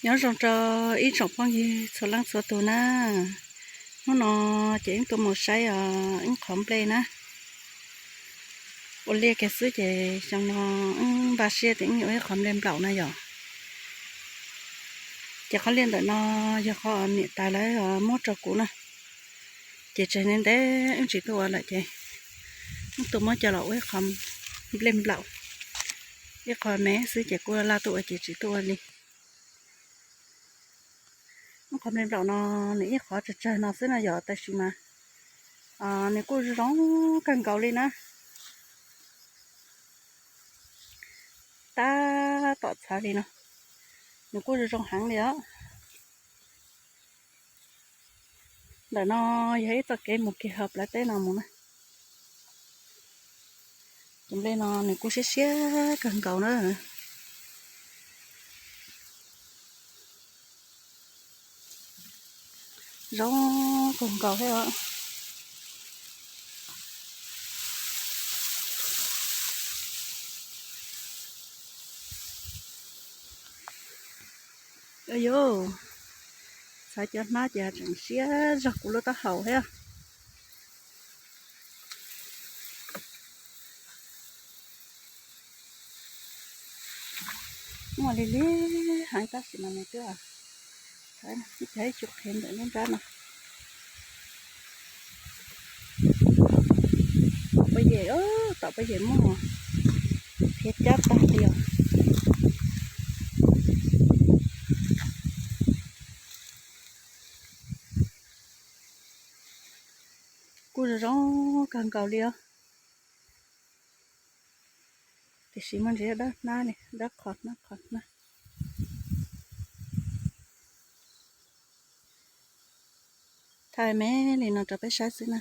Nyob zoo rau ib tsoom phooj ywg txhua leej txhua tus na. Hnub no ces wb tuaj mus saib os, wb qhov nplej na. Ua liaj kiag xwb ces xyoo no wb npaj siab tias wb yuav ua ib qhov nplej nplaum na yom. Ces qhov liaj ntawm no yog qhov niam tais lawv muab rau kuv na. Ces tseg ntev ntev wb tsis tuaj ua lawm ces wb tuaj muab coj los ua ib qho nplej nplaum, ib qho me xwb ces kuj laj tuaj ua ces tsis tuaj ua li. Wb qhov nplej nplaum no nws ib qhov tsawg tsawg no xwb no yom, tab sis mas nws kuj zoo kawg nkaus li na. Tab tom txhawv li no, nws kuj zoo zoo heev li os. Ntawm no yog ib txoj kev mus kiag hauv plawv teb no mus na. Tus nplej no nws kuj siab siab kawg nkaus na. Zoo kawg nkaus thiab os. Yuj, txhawv cov hnab ces tseem siab zog kuv lub taub hau thiab. Muaj lig lig heev tab sis mas nws twb txhawv ib co ib co qhev ntawm lub nrab no. Tom pob yem, tom pob yem muaj qhiav cab tag li os. Kuj zoo zoo kawg nkaus li os. Tiam sis muaj ntsis dawb hnab li, dawb qhov hnab qhov hnab. Thaij me li no rau peb saib xwb na.